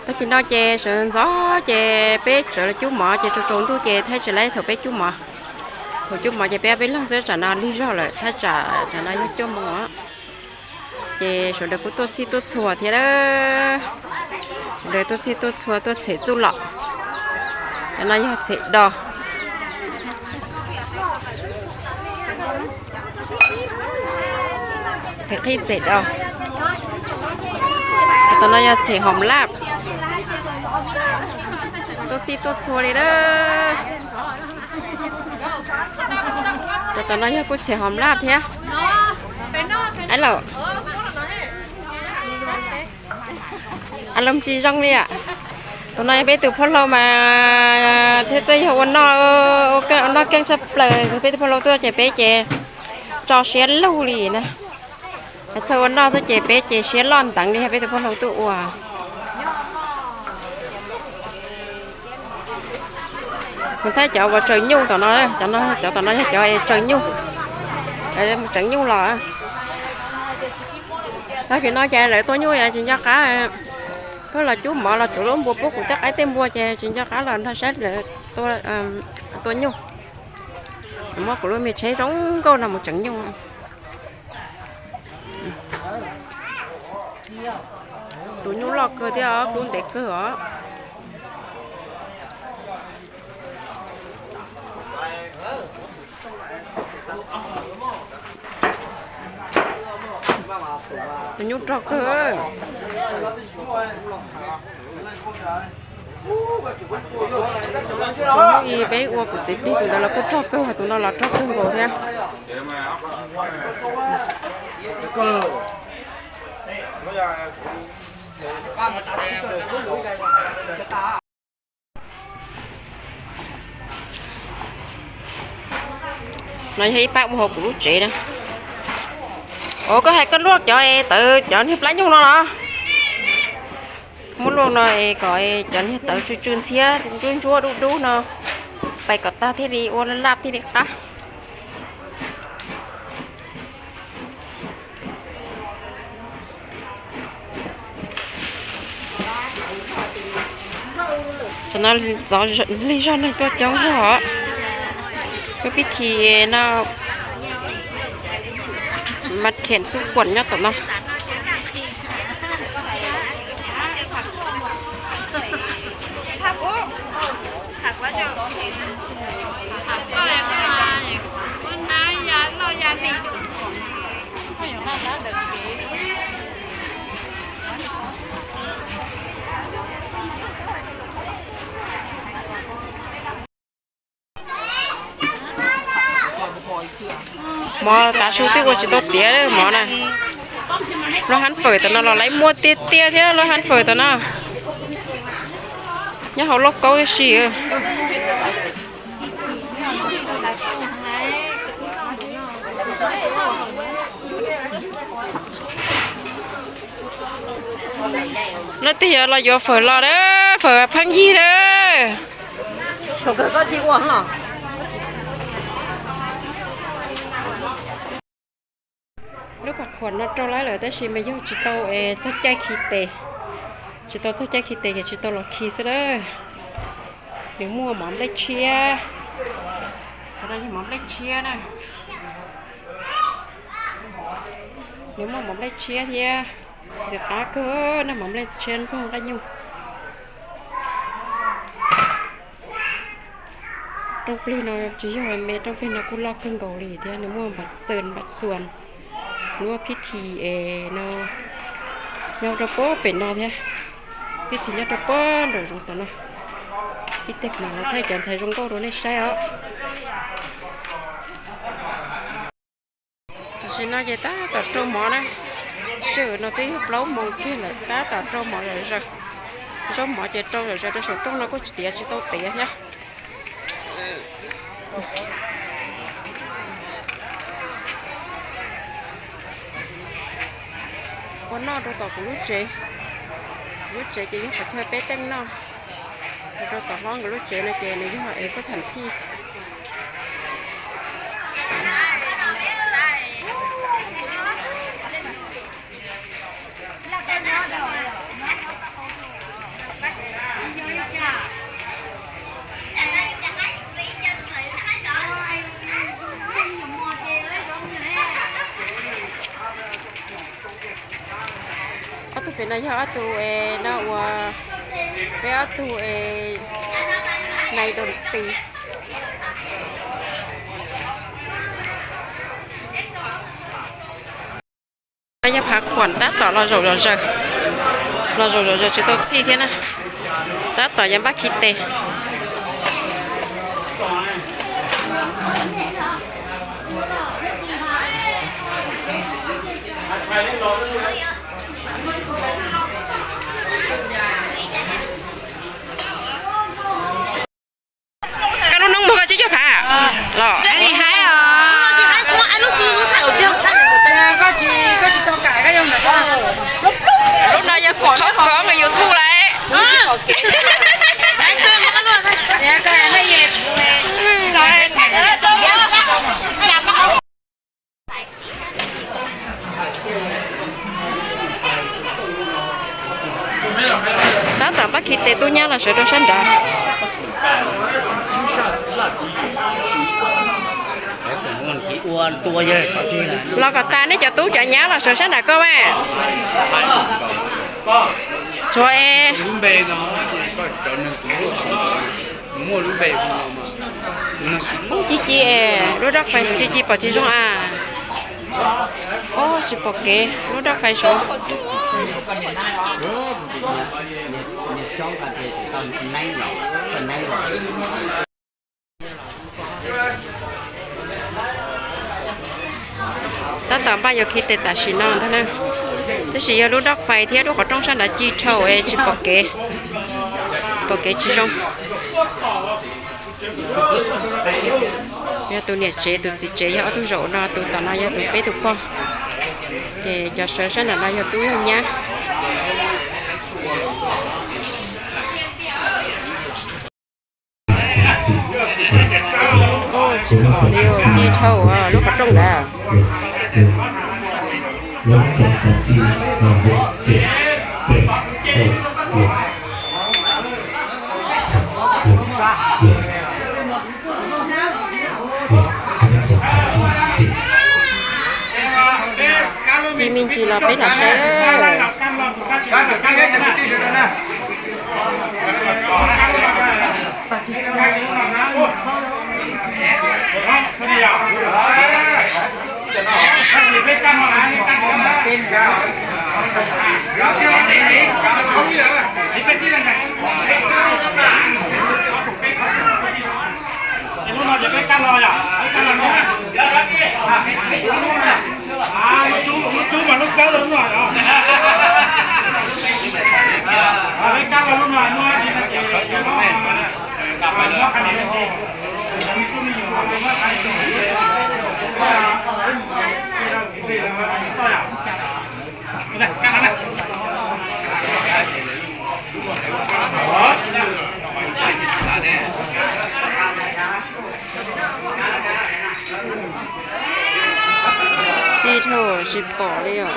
Tag kis no ces sawv ntxov ces peb sawv los cub mov ces tsaus tsaus ntuj ces thiaj tsis laib thaum peb cub mov. Thaum cub mov ces peb ob peb leeg xwb, tsam no lig zog lawm, thaj tsam tsam no yog cuaj moos. Ces sawv daws kuj tuaj txhij tuaj txhua thiab. Sawv daws tuaj txhij tuaj txhua tuaj txhem txuj lom. Cov no yog txhem do. Txhem qhib txhem do. Tus no yog txhem hom laj. Tuaj txhij tuaj txhua li lawm. Tus no yog kuj txhem hom laj thiab. Ab los, ab los tsis zoo li am. Tus no yog peb tus phauj hlau mas thiab txawj yog ua noj, ua noj keej tshaj plaws. Peb tus phauj hlau tuaj ces peb ces tso siab lug li na. Txawj ua noj xwb ces peb ces siab loj nteev li peb tus phauj hlau tuaj ua. Nws thiab cov uas tsaws nyuj tom no, cov tom no yog cov tsaws nyuj, tseem nyuj los. Tag kis no ces lawv tua nyuj tsis nco qab, peb los cub mov los tsuav lub npua pub kuv tej qaib tej npua ces tsis nco qab los nrog saib lawv tua nyuj. Muab kuv lub me tsheb zoo nkauj no mus tseem nyuj. Tus nyuj loj kawg thiab os, kub ntev kawg os. Tus nyuj rog kawg. Tus nyuj ib peb ua kuv txiv plig tus ntawd los kuj rog kawg, tus no los rog kawg nkaus thiab. No yog ib pab ua hauv kuv lub tsev na. Os, koj hais koj luaj cov tawv, cov niag plab nyuj no los? Muab luaj no es kom cov niag tawv tsw tsw ntxhiab ntsuab ntsuab dub dub no pais kom tag thiaj li ua laj laj thiaj li qab. Tam no lig zog neeg tuaj coob zog. Lub pib thi no mas kheem xub kuam nyob tom no. Mov tav su twb ua tsis tau tiav mov na. Lub hab fawm tom no los lawv muaj tiag tiag thiab lub hab fawm tom no. Nyob hauv lauj kaub ib si. Leej twg yuav los yuav fawm los, fawm pheej yig na. Lub pas khuam no rau lawm tab sis mas yog tsis tau txog caij khi tes, tsis tau txog caij khi tes ces tsis tau los khi xwb lawm. Nws muaj mov nplej tshiab, qhov no yog mov nplej tshiab na. Nws muaj mov nplej tshiab thiab, ntxim qab kawg na, mov nplej tshiab ntxuag nqaij nyuj. Rooj plig no tsis yog me, rooj plig no kuj loj kawg nkaus li thiab, nws muaj npam xwm npam xuas, nws muaj phib thi es no nyob rau puag pem no thiab, phib thi nyob rau puag nraum zoov tom no. Ib teg mas lawv thaij cov ntxhais zoo nkauj rau nej saib os. Tam sim no ces tab tom rau mov na, sij hawm no twb yog plaub moos kiag lawm, tab tom rau mov zom zaws. Zaub mov ces rau zom zaws rau saum rooj no kuj tsis tiav tsis tau tiav thiab. Ua noj rau tom kuv lub tsev, kuv lub tsev ces yog qhov chaw peb teej noj. Rau tom hlob nkawd lub tsev no ces nws yog es xab tham thij. Pem no yog ob tug es no ua, peb ob tug es nais rau tis. No yog phav khuam tab tom los zaum zom zaws, los zaum zom zaws tsis tau txhij thiab na, tab tom yuav npaj khi tes. Koj lub noob muag koj tsib caug phav los. Lub no yog kuv qhov kov nws YouTube lawm. Tab tom npaj khi tes, tub nyab los sawv rau sab nrad. Los kom tas, nej cov tub cov nyab los sawv sab nrad koj mas. Tshuav es ci ci, lub doj fais ci ci pom tsis zoo a. Ob, tsis pom kev, lub doj fais suav. Tab tom npaj yuav khi tes tam sim no ntag na, tab sis yog lub doj fais thiab lub qhov rooj sab nrad ci dhau es tsis pom kev, pom kev tsis zoo. Yog tus niam tsev, tus txiv tsev yog ob tug zaum no, tus tom no yog tus peb tus pog. Ces cov sawv sab nram no yog tub yog nyab. Tsis pom li, ci dhau lub qhov rooj ntawd. Ci me ntsis los peb los saib. Lub no ces peb kab lo yom, peb kab lo no. Lub cub mas lub txawb lub no yom. Peb kab lo lub no muab no ces muab qhov niam no ces, muab qhov niam no ces, txoj yom. Ci dhau tsis pom li os.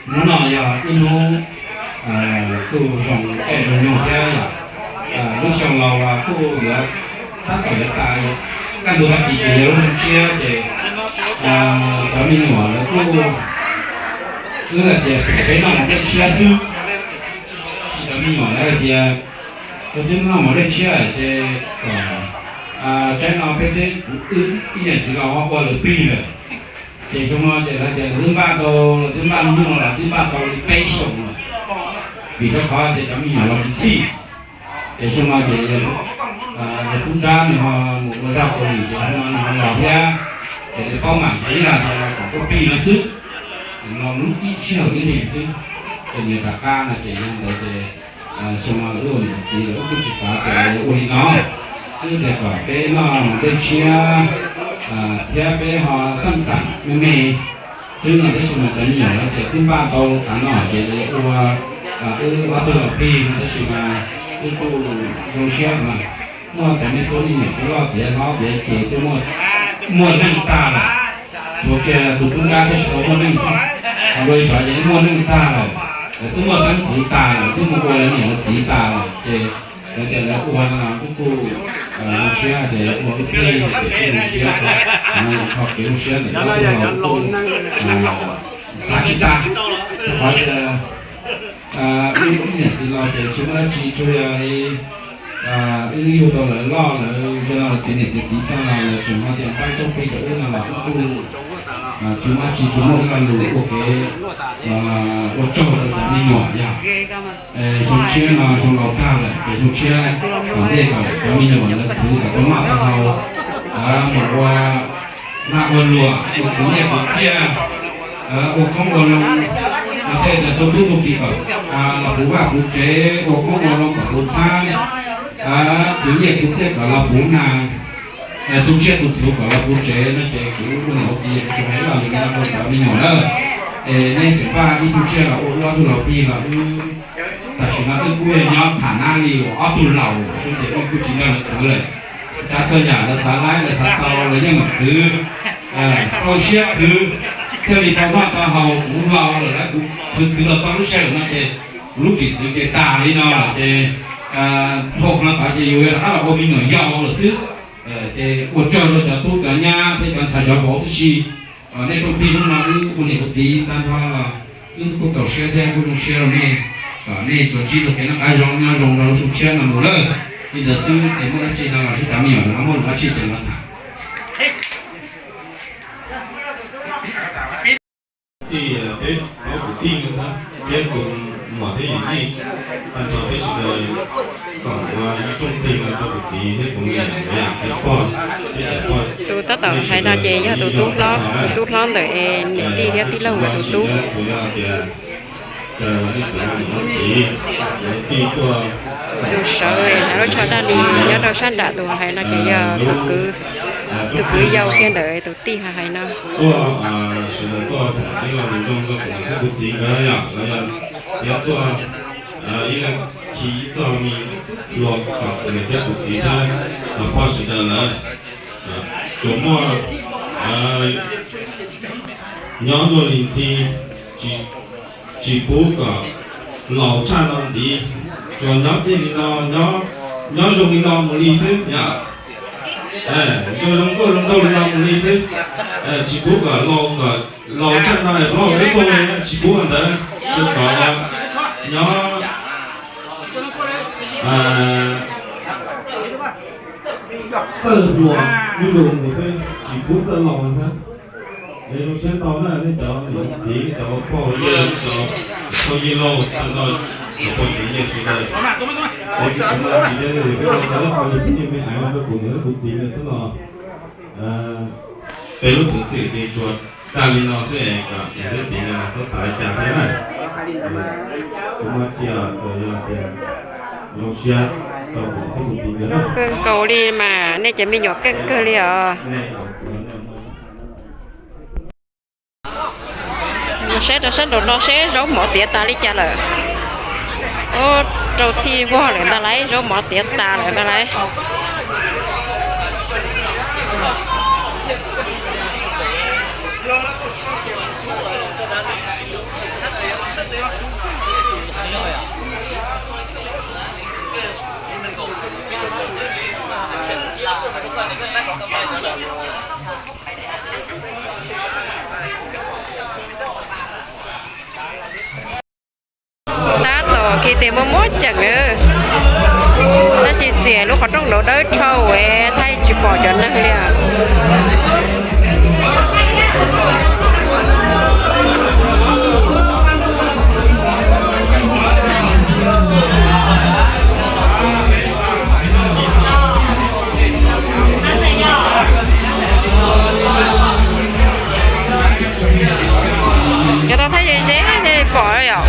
Hnub no yog ib hnub kuj zoo caij zoo nyoog thiab yom. Lub xyoo los kuj yuav tab tom yuav tas, kaj ntug tag kis ces yog lub xyoo tshiab ces cov me nyuam lawv kuj, wb hais tias peb noj mov dej tshiab xwb, cov me nyuam lawv hais tias, cov twb noj mov dej tshiab ces kom tsaib no peb twb, wb ib niam txiv los ua lawv plig lawm. Ces xyoo no ces lawv tias lawv twb npaj tau, lawv twb npaj nyuj los twb npaj tau li peb xyoos lawm, vim rau qhov tias cov me nyuam los tsis txhij. Ces xyoo no ces yawg tub nrab nws ho mus ua zaj ua li ces xyoo no nws ho los thiab, ces nws paub mam ntsis ib los tias kom tuaj plig no xwb, los hnub ib sij hawm ib hlis xwb, ces nws rov qab no ces yog ntawd ces xyoo no wb ua niam txiv los wb kuj tsis xav tias ua li no, wb tias kom peb noj mov dej tshiab thiab peb ho xaj xam me me xwb no, tab sis mas cov me nyuam lawv tias twb npaj tau tav no ces ua, wb ob tug los plig no, tab sis mas wb kuj zoo siab mas muaj cov me tub me nyuam twb loj tiav hlob tiav ces twb muaj neej tag lawm, tshuav kiag tus tub nrab thiaj tsis tau muaj neej xwb. Ho rau ib cov ces muaj neej tag lawm, twb muaj xeeb ntxwv tag lawm, twb mus ua lawv niam lawv txiv tag lawm ces lawv tias lawv ua no twb kuj zoo siab tias ua ib pliag ces kuj zoo siab, qhov kev zoo siab ntawm no kuj xav tsis tag. Qhov tias wb niam txiv laus ces tsis muaj dab tsi, tsuas yog li wb yug tau lawv loj lawm, yog no tias niam tias txiv tag los lawv tseem hais tias npaj rooj plig rau wb no los wb kuj tsis muaj dab tsi, tsis muaj ib lo lus ua kev ua tsaug rau cov me nyuam yog xyoo tshiab no xyoo laus tag lawm ces xyoo tshiab tom ntej kom cov me nyuam lawv khwv kom tau noj tau haus, mus ua lag ua luam, ua khwv nyiaj khwv txiaj, ua qoob ua loo, thiaj tias tau tub tau ki kom los puv vaj puv tsev, ua qoob ua loo kom puv txhab, khwv nyiaj khwv txiaj kom los puv nag, tu tsiaj tu txhuv kom los puv tsev no ces kuv ua niam ua txiv yeej tsis hais ib lo lus no rau cov me nyuam na. Es nej tseem npaj ib tug tsiaj los ua, ua ob tug laus plig los wb, tam sim no wb kuj yog nyob tham nab li uas ob tug laus xwb ces wb kuj tsis nrog lawv khwv lawm. Txhua yam lawv xav laib lawv xav tau lawv yeej mus khwv, rau siab khwv, thiaj li tau noj tau haus. Kuv laus lawm lauj, kuv khwv khwv los txog lub sij hawm no ces kuv lub tsim txwv ces tas li no lawm ces dhau qhov no tod ces yus rov qab los ua me nyuam yau lawm xwb. Ces ua tsaug rau cov tub cov nyab thiab cov ntxhais cov vauv tib si. Nej rooj plig hnub no wb ua niam ua txiv tag nrho los wb kuj txaus siab thiab kuj zoo siab rau nej, kom nej tsuas ntsib txoj kev noj qab zoo nyob zoo rau lub xyoo tshiab no mus lawm. Li ntawd xwb ces muaj dab tsi no los sib tham, me nyuam lawv muaj lus dab tsi ces los tham. Tij, peb cov kwv tij thiab tus muam thiab yawm yij, tag nrho peb sawv daws kom ua ib rooj plig no rau kuv txiv thiab kuv niam, peb pog, peb cov pog. Tus tab tom hais no ces yog tus tub hlob, tus tub hlob ntawm es niam tij thiab tij laug nkawd tus tub. Tus sawv hnav lub tsho daj li nyob rau sab nram tus hais no ces yog tus kwv, tus kwv yau kiag ntawm tus tij hais no. Tuaj sawv daws tuaj tham ib lo lus zoo rau kuv niam thiab kuv txiv nkawd yom, lawv yog tuaj ib leeg khi ib txoj me hlua kom kuv niam thiab kuv txiv thiab los pog sawv daws lawm tsuas muaj nyob luaj li ntxhi, tsis pub kom laus tshaj no ntxiv, tsuas nyob txij li no, nyob zoo li no mus li xwb yom. Zoo zoo nkauj zoo nraug li no mus li xwb, tsis pub kom laus, kom laus tshaj no es plaub hau dawb paug li, tsis pub ua ntawd, tsuas kom nyob txawj hluas nyob zoo mus xwb, tsis pub txawj laus xwb. Es zoo siab ntau na nej cov niam txiv, nej cov pog yawg, cov pog yawg laus tag nrho, cov pog yawg sawv daws. Es kuv tsis tau hais tias peb tau tau ib qho yog peb yawg me aiv no rau kuv niam thiab kuv txiv lawm xwb los peb lub peev xwm ces tsuas tag li no xwb es kom niam thiab txiv txhob xav li cas thiab na. Kuv muab cia txawm yog tias zoo siab rau kuv thiab kuv txiv nkawd na. Zoo kawg nkaus li mas, nej cov me nyuam keej kawg li os. Mus saib rau sab nraum no seb zaub mov tiav tas li cas lawm. Ub, rau txhij vog lawm ntag lauj, zaub mov tiav tas lawm ntag lauj. Tab tom kiv tias muaj muaj ceem na, tab sis xiam lub qhov rooj nrov dawb dhau es thaij tsis pom cov neeg li os. Cov tau thaij ze ze pom yom.